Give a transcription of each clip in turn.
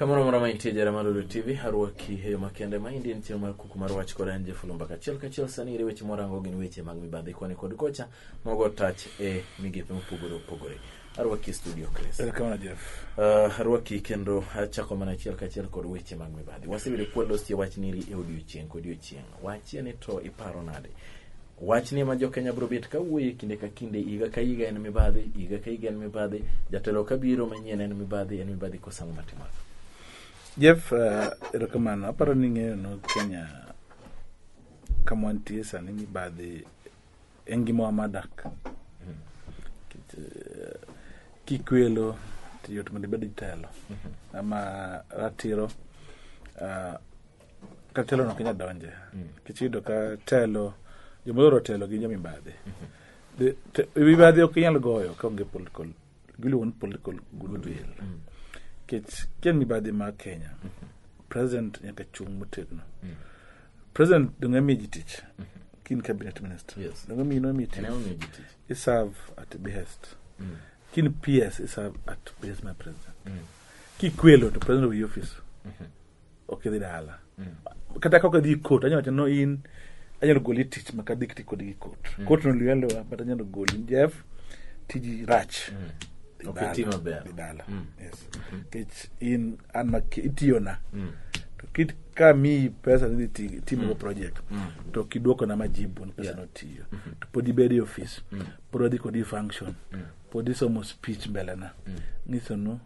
Kamoro amora ma intie jara mar Lolwe TV, arwaki e yo makende. Maendi en chieng' mar kuku mar wach kod an Jeff Olumba. Achiel kachiel sani ere weche mwarango gin weche mag mibadhi koni kod kocha mogo tach e migepe mopogore opogore. Arwaki e studio Chris. Erokamano Jeff. Arwaki kendo achako mana achiel kachiel kod weche mag mibadhi. Wasebedo kwalosie wach niri e odiochieng' kodiochieng'. Wachie ni to iparo nade? Wachni ema jo-Kenya biro bet ka wuoye kinde ka kinde, higa ka higa en mibadhi, higa ka higa en mibadhi, jatelo ka biro manyien en mibadhi, en mibadhi koso ang'o matimore? Jeff, erokamano. Aparo ni ing'eyo no Kenya kama wantie sani mibadhi en ngimawa mar dak. Nikech, kikwelo to yot mondo ibed jatelo. Ama ratiro ka telo no ok inyal donje. Nikech iyudo ka telo joma telo gin jomibadhi. Mibadhi ok inyal goyo ka onge political giluongo ni political goodwill. Nikech ka en mibadhi mar Kenya, president nyaka chung' motegno. President donge miyo ji tich kin cabinet minister. Donge miyo miyi tich. En ema omiyo ji tich. I serve at behest. Kin PS i serve at behest mar president. Kikwelo to president owiyi office. Ok idhi dala. Kata ka ok idhi court, anyalo wacho no in anyalo goli tich ma kadhi ti kodi gi court. Court no luya luya, but anyalo goli. Jeff, tiji rach. Dhi Ok dala. iti maber. Dhi dala. Yes. Nikech in an ma itiyona. To kit ka miyi pesa ni dhi timogo project to ok iduokona majibu ni pesa notiyo. To pod ibedo e office. Pod wadhi kodi e function. Pod isomo speech mbele na. Nyiso nu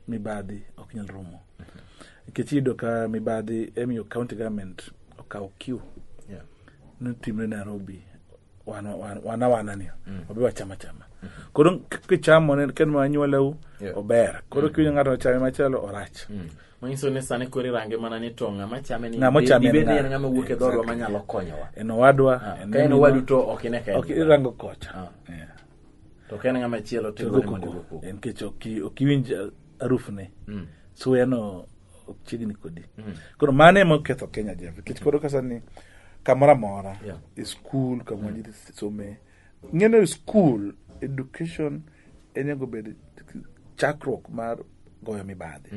mibadhi ok nyal rumo. Nikech iyudo ka mibadhi emiyo county government okawo queue notimre Nairobi wan awana ni wabe wachama chama. Koro kichamo ne ken ma anyuolau ober. Koro kiwinjo ng'ato ochame machielo orach. Manyiso ni sani koro irange mana ni to ng'ama chame ni Ng'ama ochame en dibed ni ng'a? en ng'ama wuok e dhoodwa manyalo konyowa. En owadwa, en Ka en minwa. owadu to ok ine ka en Ok mibadhi. irango kocha. To ka en ng'ama chielo to To igone go mondo koko. igo koko. En nikech ok iwinj arufne. Suya no ok chiegni kodi. Koro mano ema oketho Kenya Jeff. Nikech koro ka sani kamoro amora e skul kama ji some ng'eno e skul education enego bed chakruok mar goyo mibadhi.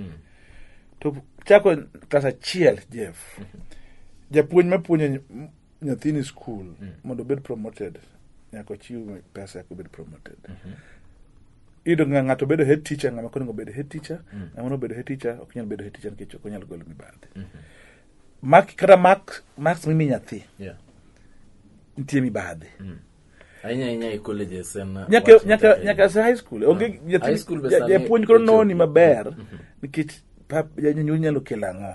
To chako klas achiel Jeff. Japuonj mapuonjo nyathini skul mondo obed promoted nyaka ochiw pesa eka obed promoted. Iyudo ng'ato bedo head teacher, ng'ama ok onego bed head teacher, ng'ama onego bedo head teacher ok nyal bedo head teacher nikech ok onyal golo mibadhi. Mark, kata marks mimi nyathi nitie mibadhi. Ahinya ahinya e colleges en Nyaka wach nyaka matek nyaka sa high school onge nyathi High school be sani japuonj koro ochopo. noni maber nikech janyuol nyalo kelo ang'o.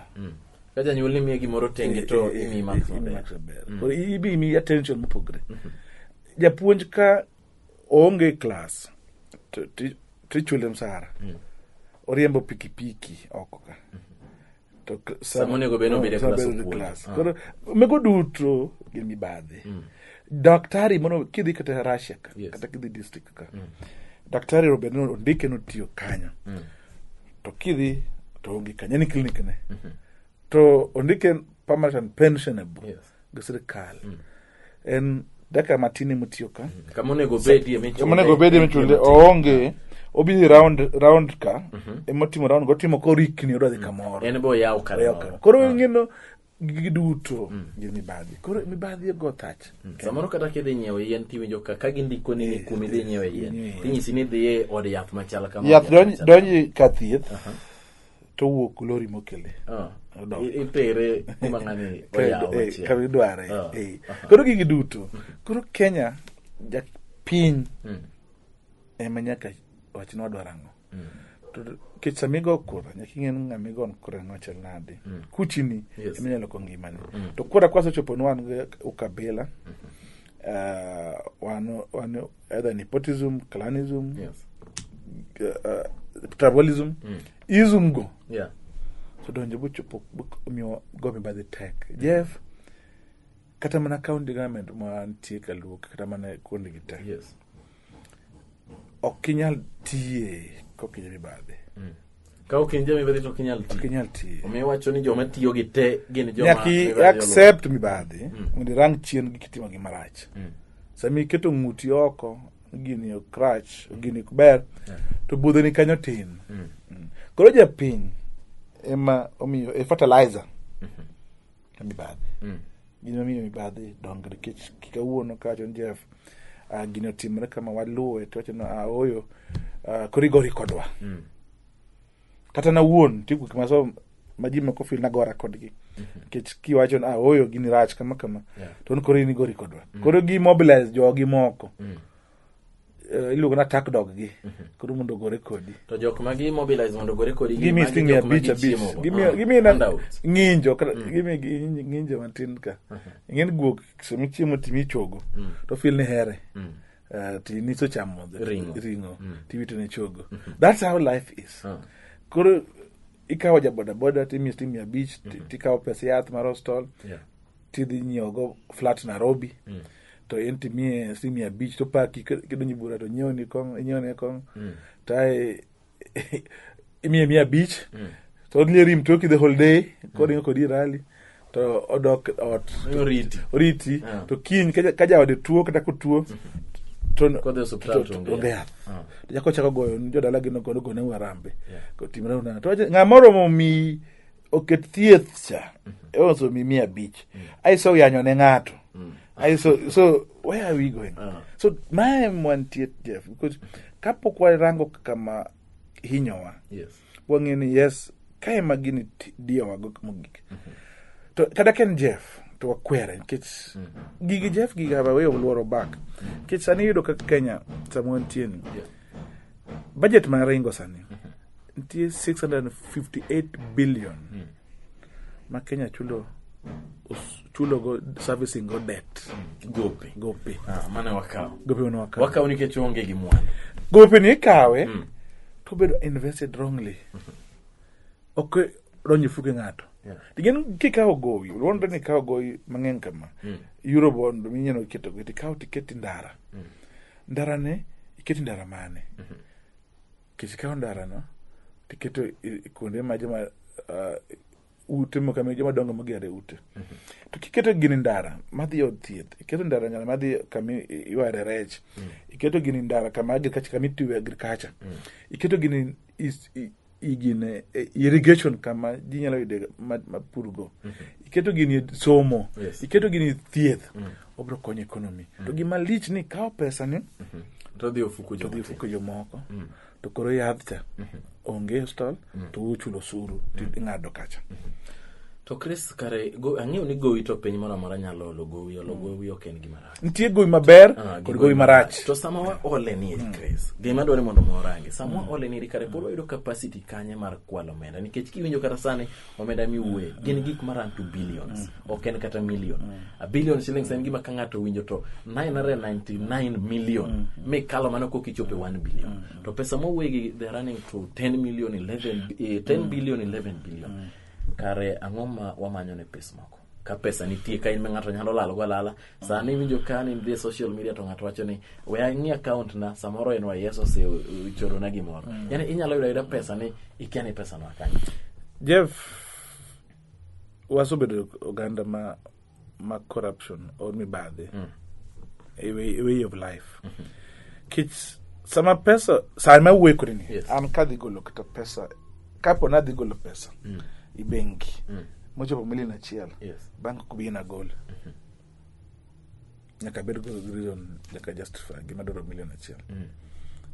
Ka janyuol ni miye gimoro tenge to imiyi marks Imiyi maber. marks maber. Koro ibi imiyi attention mopogre. Japuonj ka oonge class to ichule msara. Oriembo pikipiki oko ka. To Sama onego bed ni obedo e sama class obedo e opuonjo. class. Koro mego duto gin mibadhi. Daktari mono kidhi kata Russia ka, kata kidhi district ka. Daktari obed ni ondike notiyo kanyo. To kidhi to onge kanyo, en clinic ne. To ondike permanent and pensionable gi sirikal. En dakika matin emotiyo ka. Kama onego obedie michule. Kama onego obedie michule oonge. Obidhi round round ka emotimo round gotimo korikni odwa dhi kamoro. En be oyaw kare Oyaw moro. kare. Koro ing'eno gigi duto gin mibadhi. Koro mibadhi ogo thach. Samoro kata kidhi nyiewo yien tiwinjo ka gindiko ni kuma idhi nyiewe yien tinyisi ni idhi e od yath machal kama. Yath od yath machal donji ka thieth to wuok lori mokele. Odok. Itere kuma ng'ani oyawo machielo. Kama idware. Koro gigi duto. Koro Kenya japiny ema nyaka wach ni wadwaro ang'o. To nikech sama igo kura nyaka ing'e ni ng'ama igo kura ni ochal nade. Kuchini ema inyalo loko ngimani. To kura kwasechopo ni wan gi ukabila, wan either nepotism, clanism, tribalism, ism go. So donjo bochopo omiyo go mibadhi tek. Jeff, kata mana county government ma nitie kaluo kata mana kuonde gi te. Ok inyal tiye kok in mibadhi. Ka ok in jamibadhi to ok inyal tiyo. Ok inyal tiyo. Omiyo iwacho ni joma tiyo gi te gin joma Nyaka i mibadhi oluwo. accept mibadhi mondo irang chien gi kitimo gima rach. Sama iketo ng'uti oko gini ok rach, gini ok ber, to budhoni kanyo tin. Koro japiny ema omiyo e fertilizer mibadhi. Gini omiyo mibadhi dongo nikech kawuono kawacho ni Jeff, gini otimore kama waluwe to wacho ni ooyo, koro igori kodwa. Kata na wuon nitie gik maso ma ji moko feel nagora kodgi. Nikech kiwacho ni ooyo gini rach kama kama, to in koro in igori kodwa. Koro gi mobilize jogi moko. Iluongo ni attack dog gi. Koro mondo ogore kodi. To jok ma gi mobilize mondo ogore kodi Gimi magi siling mia jok ma abich abich. gichiemo go. Gimiyo gimiyo na Handouts. ng'injo kata gimiyo ng'injo matin ka. Ing'eni guok sama ichiemo timiyi chogo. To feel ni here. Ti niso chamo Ring'o. ring'o tiwito ne chogo. That's how life is. Koro ikawo ja boda boda timiyo siling 500, tikawo pes yath mar osiptal, tidhi nyiewo go flat Nairobi. To en timiye siling 500 to paki kidonjo bura to nyiewni kong'o, inyiewne kong'o. To ae imiye 500 to odhi mtoki the whole day koringo kodi rally to odok ot. Oriti. Oriti. To kiny ka jaode tuo kata kotuo to Kodhi e osiptal to onge onge yath. yath. To jako chako goyo ni jodala gi nogono gone warambe. Kotimre nang'o? To wacho, ng'ama oromo mi oket thieth cha oromo mi 500. Ai so yanyo ne ng'ato. Ai so where are we going? So mae mwantie Jeff, because kapok warango kama hinyowa. Wang'eyo ni yes, kae ma gini diyowa go mogik. To kata ka en Jeff, to wakwere nikech gigi Jeff giga ba weyo luoro back. Nikech sani iyudo kaka Kenya sama wantie ni. Budget mar ringo sani nitie 658 billion ma Kenya chulo go servicing go debt. Gope. Gope. Mano wakawo. Gope mano wakawo. Wakawo nikech onge gi mwandu. Gope ni ikawe to bedo invested wrongly. Ok donjo fuke ng'ato. Tigen kikawo gowi, luonre ni ikawo gowi mang'eny kama. Eurobond minyalo keto go, tikawo tiketi ndara. Ndara ne, iketi ndara mane? Nikech ikawo ndara no, tiketo kuonde ma joma ute moko kama joma dongo mogero ute. To kiketo gini ndara madhi od thieth, iketo ndara nyalo madhi kama iware rech, iketo gini ndara kama agriculture, kama itiwe agriculture, iketo gini gine irrigation kama ji nyalo yude ma purgo, iketo gini somo, iketo gini thieth, obiro konyo economy. To gima lich ni kawo pesa ni to dhi ofuko to dhi ofuko jomoko. To koro yath cha onge osiptal, to uchulo osuru to ing'ado kacha. To Chris, kare ang'eyo ni gowi to piny moro amora nyalo olo gowi, olo gowi ok en gima rach. Nitie gowi maber kod gowi marach. To sama waole ni Chris, gima dwaro mondo morangi, sama waole ni kare pod wayudo capacity kanye mar kwalo omenda, nikech kiwinjo kata sani omenda miwuoye gin gik ma run to billions, ok en kata million. A billion shillings en gima ka ng'ato owinjo to 999 million mikalo mano kok ichopo e 1 billion. To pesa mowuoye they are running to 10 million, 11, 10 billion, 11 billion. Kare ang'o ma wamanyo ne pes moko? Ka pesa nitie, ka in ma ng'ato nyalo lalo go alala. Sani iwinjo ka ni idhi e social media to ng'ato wacho ni we ang'i account na, samoro NYS osechoro na gimoro. Yani inyalo yudo ayuda pesa ni ikia ni pesa no kanye. Jeff, wasebedo oganda ma corruption or mibadhi a way of life. Kich sama pesa sama wuoyo kodi ni, an kadhi golo kata pesa, kapo nadhi golo pesa i bengi mochopo milion 1, bank ok bi na gol. Nyaka bed go reason, nyaka justify gima dwaro milion 1.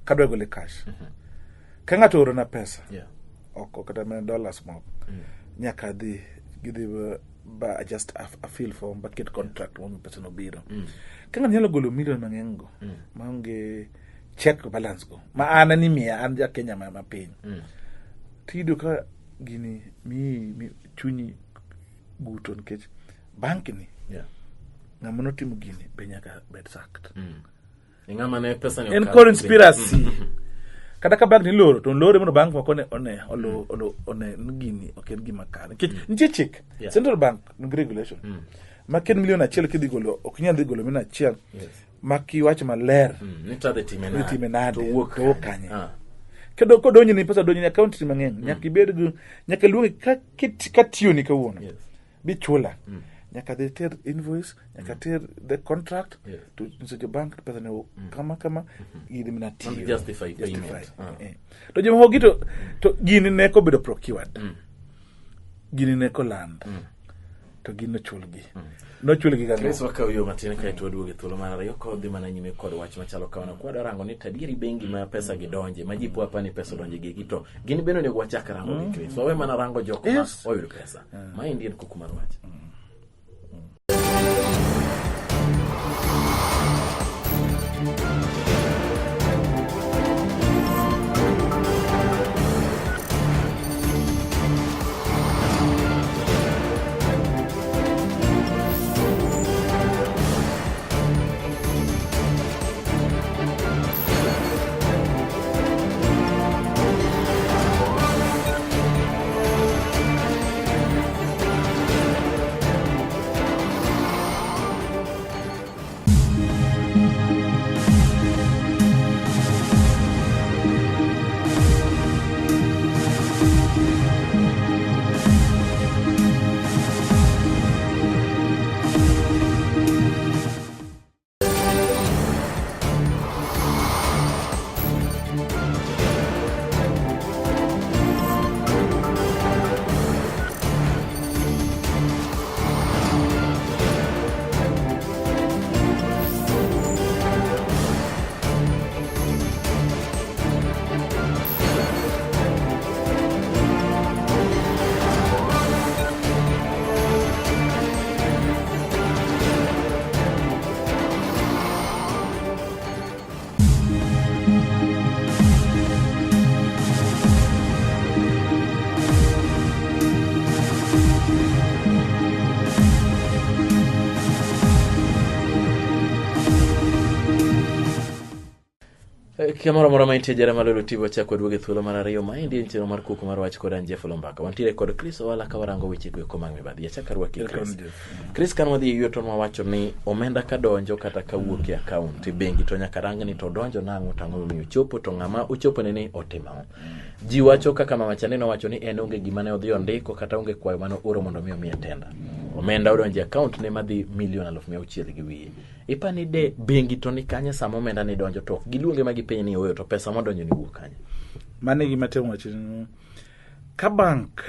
Kadwa gole cash. Ka ng'ato oorona pesa, oko kata mana dollars moko, nyaka dhi gidhi ba just a fill form, ba ket contract mondo pesa no biro. Ka ng'ato nyalo golo milion mang'eny go, maonge check balance go, ma an ni miya, an ja Kenya ma piny. Tiyudo ka gini miyi chunyi guto nikech bank ni ng'ama notimo gini be nyaka bed sacked. Ng'ama ne pesa ni En okalo conspiracy. Kata ka bank ni loro, to lore mondo bank moko ne one, olo, olo, one ni gini ok en gima kare. Nikech nitie chik, Central Bank nigi regulation. Ma ken milion 1 kidhi golo, ok inyal dhi golo milion 1. Ma kiwacho maler, Ni to adhi time nade? Ni time nade? To wuok To wuok kanye? kanye? Kendo kodonjo ni pesa donjo ni account ni mang'eny, nyaka ibed gi, nyaka luongi ka ka tiyo ni kawuono. Bi chula. Nyaka dhi ter invoice, nyaka ter the contract, to nyiso jo bank pesa ne kama kama, gini mina tiyo. Mondo justify Justify. payment. To jomoko gi to gini ne kobedo procured. Gini ne koland. To gin nochulgi. Nochulgi ka Chris wakaw yo matin kaeto waduogo e thuolo mar ariyo ka wadhi mana nyime kod wach machalo kamano. Kwadwa rango ni tadieri bengi ma pesa gi donje, ma ji po apa ni pesa odonje gi to gin bende onego wachak rango gi Chris. Wawe mana rango jok ma oyudo pesa. Maendi en kuku mar wach. Kamoro amora ma intie jara malolo TV wachako waduogo e thuolo mar ariyo maendi en chenro mar kuku mar wach kod an Jeff Lombaka. Wantiere kod Chris Owala ka warango weche go mag mibadhi. Achak arwaki Chris. Chris kan wadhi e yueyo to wawacho ni omenda ka donjo kata ka wuok e account e bengi to nyaka rang ni to donjo nang'o to ang'o momiyo ochopo to ng'ama ochopone ni otimo ang'o. Ji wacho kaka mama chande nowacho ni en onge gima ne odhi ondiko kata onge kwayo mane ooro mondo mi omiye tenda. Omenda odonjo e account ne madhi milion 600,000 gi wiye. Ipani de bengi to ni kanye sama omenda ni donjo to ok giluonge ma gipenj ni oyo to pesa modonjo ni wuok kanye. Mano e gima temo wacho ni ka bank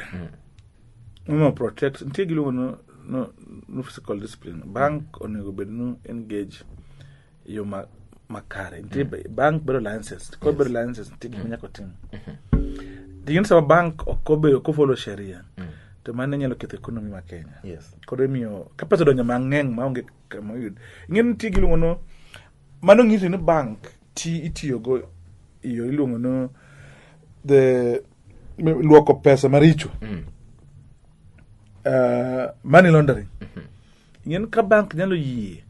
momo protect nitie giluongo no, no, no fiscal discipline. Bank onego bed no engage e yo makare. Nitie bank bedo licensed. Ko bedo licensed nitie gima nyaka otim. Ting'e sama bank ok obedo ok follow sheria to mano nyalo ketho economy ma Kenya. Yes. Koro imiyo ka pesa odonjo mang'eny maonge kama oyud. Ing'e ni nitie giluongo no mano ng'isi ni bank ti itiyogo e yo iluongo no the luoko pesa maricho. Money laundering. Ing'e ni ka bank nyalo yie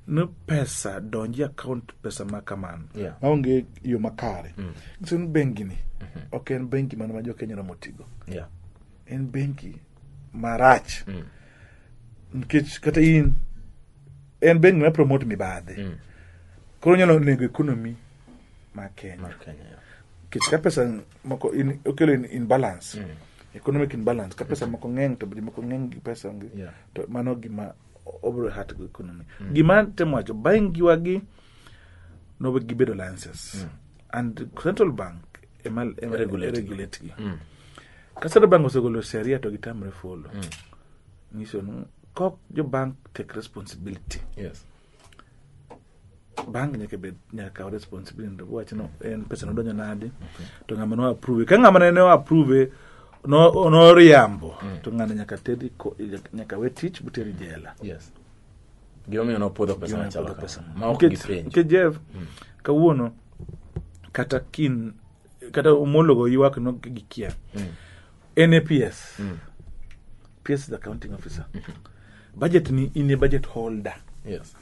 ni pesa donji e account pesa ma kamano maonge yo makare. Nyiso ni bengi ni ok en bengi mana ma jo Kenya romo tigo. En bengi marach. Nikech kata in en bengi ma promote mibadhi. Koro nyalo nego economy ma Kenya. Mar Kenya. Yeah. Nikech ka pesa moko in, okelo in, imbalance. Economic imbalance. Ka pesa moko ng'eny to jomoko ng'eny gi pesa onge. To mano gima obiro hurt go economy. Gima temo wacho bengi wagi nobe gibedo licenses. And central bank ema Regulate gi. regulate gi. Ka central bank osegolo sheria to gitamre follow. Nyiso ni kok jo bank take responsibility. Yes. Bank nyaka bed nyaka kaw responsibility to wach no en pesa nodonjo nade to ng'ama no approve ka ng'ama ne approve no noriambo to ng'ano nyaka teri nyaka we tich buteri jela. Yes. Gimomiyo nopuodho pesa machalo pesa. Ma ok gipenjo. Nikech Jeff kawuono kata kin kata Omolo go ywak no gikia. En e PS. PS is the accounting officer. Budget ni in a budget holder. Yes.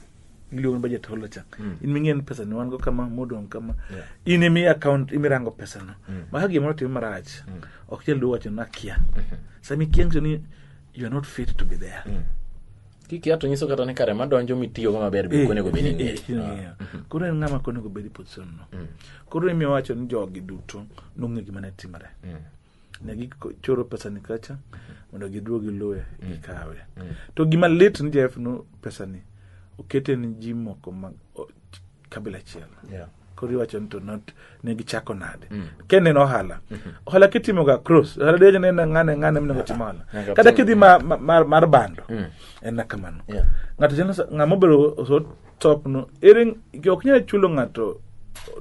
Iluongo ni budget holder cha. In ming'e ni pesa ni wan go kama modong' kama. Yeah. In emi account imirango pesa no. Ma ka gimoro otim marach, ok nyal duogo wacho ni akia. Sama ikia nyiso ni you are not fit to be there. Kikia to nyiso kata ni kare madonjo mitiyogo maber be ok onego bed ni ing'eyo. Koro en ng'ama ok onego bed e position no. Koro imiyo wacho ni jogi duto nong'e gima ne timore. Ne gichoro pesa ni kacha mondo giduog giluwe gikawe. To gima lit ni Jeff no pesa ni okete ni ji moko mag kabila achiel. Yeah. Koro iwacho ni to not ne gichako nade. Ken en ohala. Ohala kitimo ga cross. Ohala de ne ng'ane ng'ane monego tim ohala. Nyaka Kata tim- kidhi mar bando. En na kamano. Ng'ato chalo ng'ama obedo so top no ere ok nyal chulo ng'ato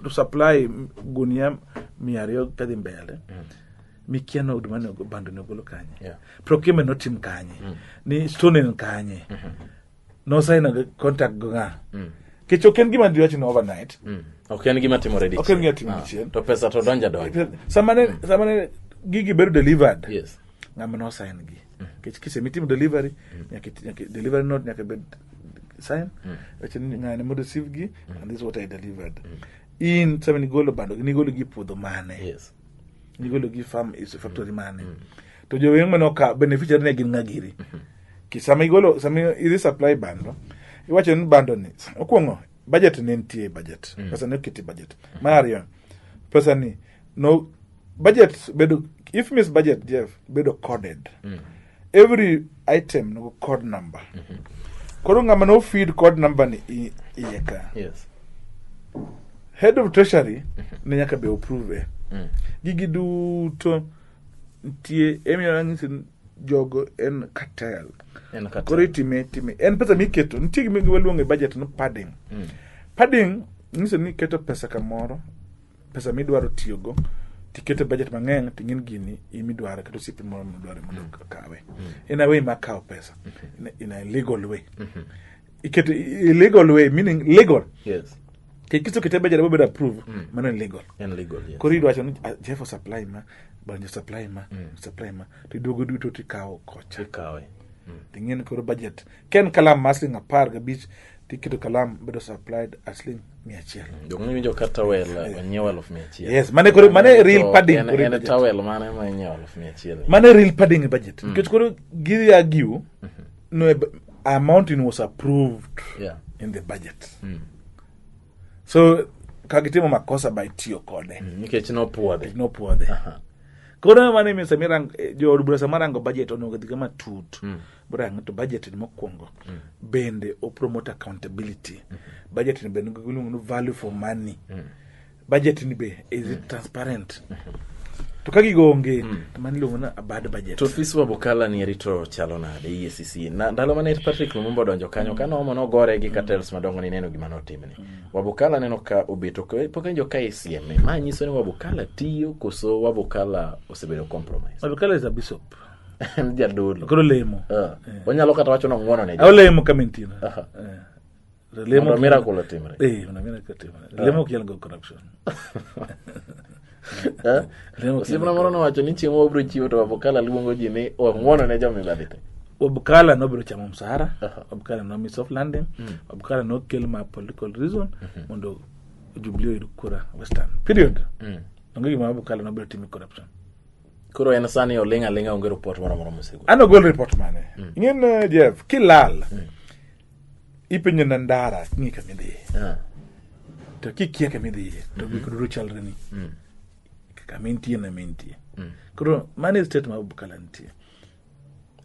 to supply gunia 200 kadhi mbele. Mikia no oduma no bando no golo kanye. Procurement notim kanye. Ni stone en kanye. No sign a contract go ng'a. Kech ok en gima diwach ni overnight. Ok en gima timore dichiel. Ok en gima timore dichiel. To pesa to donja donja. Sama ne gigi bedo delivered. Ng'ama no sign gi. Kech kise mitimo delivery, nyaka delivery note nyaka bed sign. Wacho ni ng'ane mo receive gi and this is what I delivered. In sama nigolo bando, nigolo gi puodho mane. Nigolo gi farm is factory mane. To joweng' mane oka beneficiary ne gin ng'a giri. Ki sama igolo sama idhi supply bando, iwacho ni bando ni okwongo budget ne nitie e budget. Pesa ne oketi e budget. Mar ariyo, pesa ni no budget bedo if miss budget Jeff bedo coded. Every item no code number. Koro ng'ama no feed code number ni iye ka. Head of treasury ne nyaka be approve. Gigi duto nitie emiyo anyisi ni jogo en cartel. En cartel. Koro itime itime en pesa miketo nitie gima waluongo e budget no padding. Padding nyiso ni iketo pesa kamoro pesa midwaro tiyogo tiketo budget mang'eny ting'in gini imidwaro kata osiepe moro midwaro mondo okawe. In a way mar kawo pesa in a legal way. Iketo illegal way meaning legal. Kisekete budget mobedo approve mano en legal. En legal, yes. Koro idwacho ni ah, Jeff supply ma Banjo supply ma supply ma to iduogo duto tikawo kocha. Ikawe. Ting'eni koro budget ka en kalam mar siling 15 tiketo kalam bedo supplied at siling 100. Jok miwinjo ka towel onyiew 1,100. Yes, mane koro mane real To padding En, koro e en budget. towel mane ma inyiewo 1,100? Mane real padding e budget. Nikech koro gidhi argue no e amount in was approved in the budget. So ka gitimo makosa by tiyo kode. Nikech nopuodhe. Nopuodhe. Koro mane imiyo sama irang jood bura sama rango budget onego dhi matut. Borang to budget ni mokwongo bende o promote accountability. Budget ni bende giluongo ni value for money. Budget ni be is it transparent? To ka gigo onge to mano iluongo ni a bad budget. To ofis Wabukala ni eri to chalo nade EACC? Na, ndalo mane Patrick Lumumba odonjo kanyo ka noomo nogore gi cartels madongo ni neno gima notimne. Wabukala neno ka obeto pok awinjo ka isieme. Ma nyiso ni Wabukala tiyo koso Wabukala osebedo compromise. Wabukala is a bishop. En jadolo. Koro lemo. Onyalo kata wacho nong'uono ne Olemo ka mintie. Lemo Mondo miracle otimre. Mondo miracle otimre. Lemo ok nyal go corruption. Lemo ok nyal Osiepna moro nowacho ni chieng' mabiro chiwo to Wabukala luongo ji ni ong'uono ne jomibadhi te. Wabukala nobiro chamo msahara. Wabukala nomi soft landing. Wabukala nokel ma political reason mondo Jubilee oyud kura Western. Period. Onge gima Wabukala nobiro timo corruption. Koro en sani oling' aling'a onge report moro amora mosegolo. An ogol report mane. Ing'e ni Jeff, kilal ipenjo na ndara ng'i kama idhiye. To kikia kama idhiye to gik duto chalre ni. Kama intie na intie. Koro mano e state ma Wabukala nitie.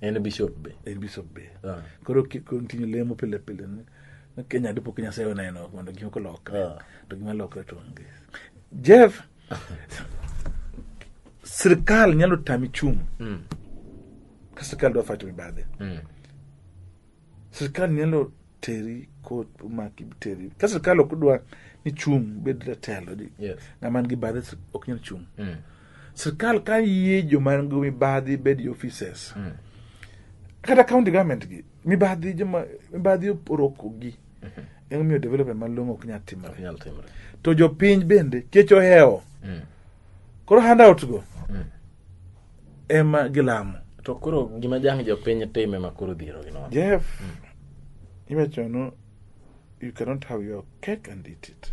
En bishop be. En bishop be. Koro continue lemo pile pile ni Kenya dipo ka Nyasaye oneno mondo gik moko lokre. To gima lokre to onge. Jeff, sirkal nyalo tami chung' ka sirkal dwa fight mibadhi. Sirkal nyalo teri kot maki teri. Ka sirkal ok dwa ni chung' bed jatelo. Ng'ama nigi badhe ok nyal chung'. Sirkal ka yie joma nigi mibadhi bed e offices. Kata county government gi mibadhi joma mibadhi oroko gi. Emomiyo development malong'o ok nyal timore. Ok nyal timore. To jopiny bende kech ohewo. Koro handout go ema gilamo. To koro gima jang' jopiny time ma koro dhiero gi nono. Jeff, iwacho no you cannot have your cake and eat it.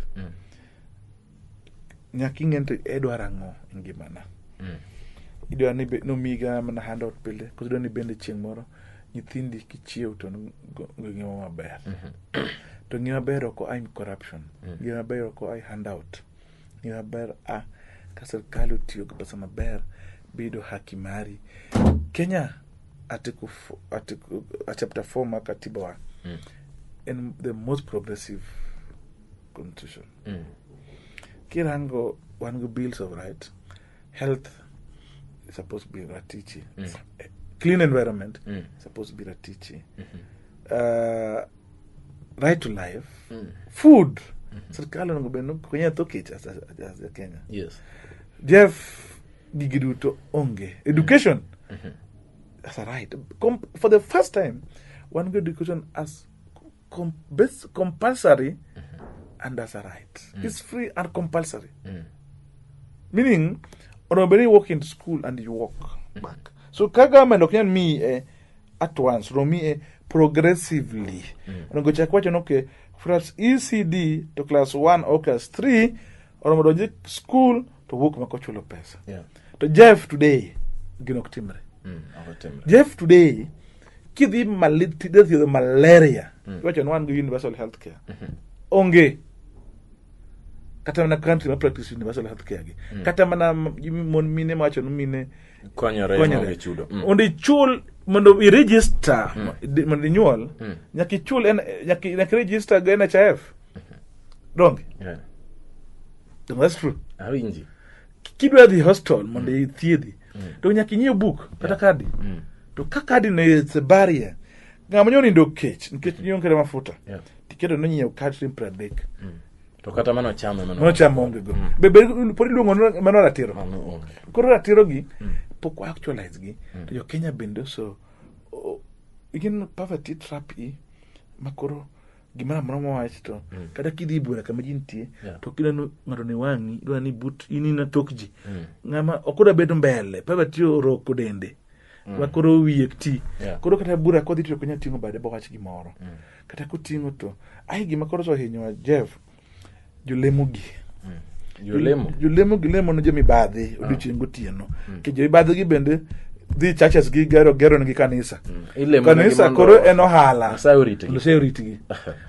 Nyaka ing'e ni to idwaro ang'o e ngimana. Idwaro ni nomiga mana handout pile, koso idwaro ni bende chieng' moro nyithindi kichiew to go ngima maber. To ngima maber ok oa in corruption. Ngima maber ok oa e handout. Ngima maber a ka sirkal otiyo gi pesa maber bedo haki mari. Kenya article article chapter 4 mar katiba wa en the most progressive constitution. Kirango wan gi bills of right, health is supposed to be ratichi. Clean environment is supposed to be ratichi. Right to life, food. Sirkal onego bed ni konyo tho kech as a Kenya. Jeff, gigi duto onge. Education as a right. For the first time, one good education as compulsory and as a right. It's free and compulsory. Meaning, onego bed ni you walk into school and you walk back. So ka government ok nyal miyi at once, ro miyi progressively. Onego chak wacho ni okay, class ECD to class 1 or class 3 oromo donji school to wuok mak ochulo pesa. To Jeff, today gino ok timre. Ok otimre. Jeff, today kidhi tidhi thiedho malaria, iwacho ni wan gi universal health care. Onge kata mana country ma practice universal health care gi. Kata mana mon mine mawacho ni mine konyore konyore. Maonge chudo. Mondo ichul, mondo i-register mondo inyuol, nyaka ichul nyaka i-register gi NHIF. Donge? Yeah. That's true. Awinji. Kidwa dhi hospital mondo ithiedhi, to nyaka inyiew book kata kadi. To ka kadi no is a barrier, ng'ama nyo nindo kech nikech nionge kata mafuta, tiketo nonyiew kad siling 30. To kata mano chame mano. Mano cham onge go. Be pod iluongo ni mano ratiro? Mano onge. Koro ratiro gi pok wa actualize gi. To jo Kenya bende so gin poverty trap i makoro gimoro amora mowach to kata kidhi bura kama ji nitie to kineno ng'ato ni wang'i idwa ni but in ina tok ji ng'ama ok odwa bedo mbele, poverty oroko dende ma koro wiye ti. Koro kata bura kodhi to ok onyal ting'o bade bowach gimoro. Kata koting'o to ai gima koro osehinyowa, Jeff, jolemo gi. Jolemo. Jolemo gi lemo ne jomibadhi odiochieng' gotieno. Nikech jomibadhi gi bende dhi churches gi gero negi kanisa. Ilemo negi Kanisa mondo koro en ohala. Nyasaye oritgi. Nyasaye oritgi.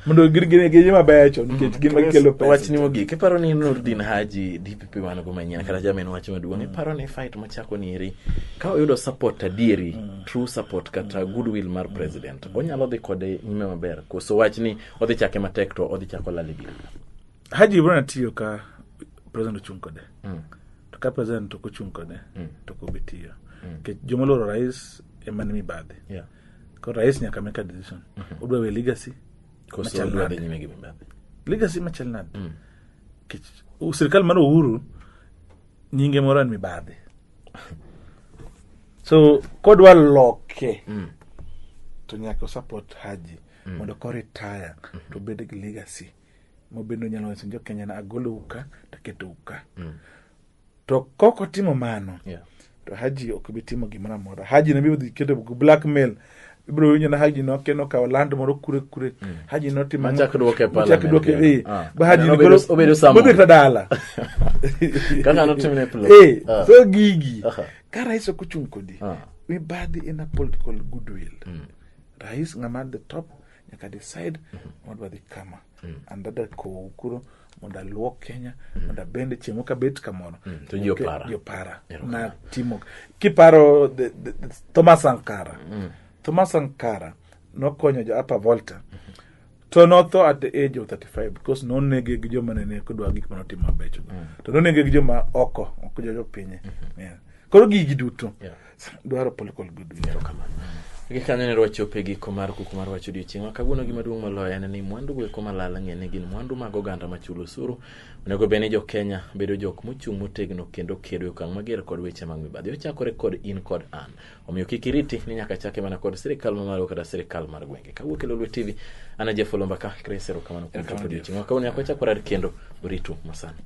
Mondo gin gin gin mabecho nikech gin ma gikelo pesa. Wachni mogik, iparo ni Nurdin Haji, DPP man go manyien, kata jamin wach maduong', iparo ni fight machako ni eri, ka oyudo support adieri, true support kata goodwill mar president, onyalo dhi kode nyime maber, koso wach ni odhi chake matek to odhi chako lal e diere? Haji bro tiyo ka president ochung' kode. To ka president ok ochung' kode, to ok obi tiyo. Nikech joma oluoro rais ema ni mibadhi. Koro rais nyaka make a decision. Odwa we legacy Koso machal odwa dhi nade? nyime gi mibadhi? Legacy machal nade? Nikech sirkal mar Uhuru nyinge moro en mibadhi. So kodwa loke to nyaka support Haji mondo ko retire to obed gi legacy mobedo nyalo wacho ni jo Kenya na agolou ka taketou ka. To kok otimo mano to Haji ok bi timo gimoro amora. Haji ne biro dhi keto blackmail. Ibiro winjo na Haji nokawo land moro kure kure. Haji notimo ang'o? Machak duoke e Machak parliament duoke, kendo. eh. Ba Haji Neno ni koro obedo summon. odhi kata dala. Kaka notimne Plo. So gigi. Ka rais ok ochung' kodi, mibadhi en a political goodwill. Rais ng'ama at the top nyaka decide wadwa dhi kama. And adwa kowo kuro mondo aluok Kenya, mondo abende chieng' moro kabet kamoro. To ji opara. Ji opara. Erokamano. Na timo. Kiparo the Thomas Sankara. Thomas Sankara nokonyo jo Upper Volta. To notho at the age of 35 because nonege gi joma nene kodwa gik manotimo mabecho. To nonege gi joma oko, ok jo jopinye. Yeah. Koro gigi duto dwaro political goodwill. Erokamano. Gi kanyo ne wachopo e giko mar kuku mar wach odiochieng' ma kawuono. Gima duong' moloyo en ni mwandu go eko malal ng'e ni gin mwandu mag oganda machulo osuru. Onego bed ni jo Kenya bedo jok mochung' motegno kendo kedo e okang' mager kod weche mag mibadhi. Ochakore kod in kod an. Omiyo kik iriti ni nyaka chake mana kod sirikal mamalo kata sirikal mar gwenge. Kawuok e Lolwe TV, an Jeff Olomba ka Chris, erokamano kuom chopo odiochieng' ma kawuono. Nyaka wachak warad kendo, oritu masani.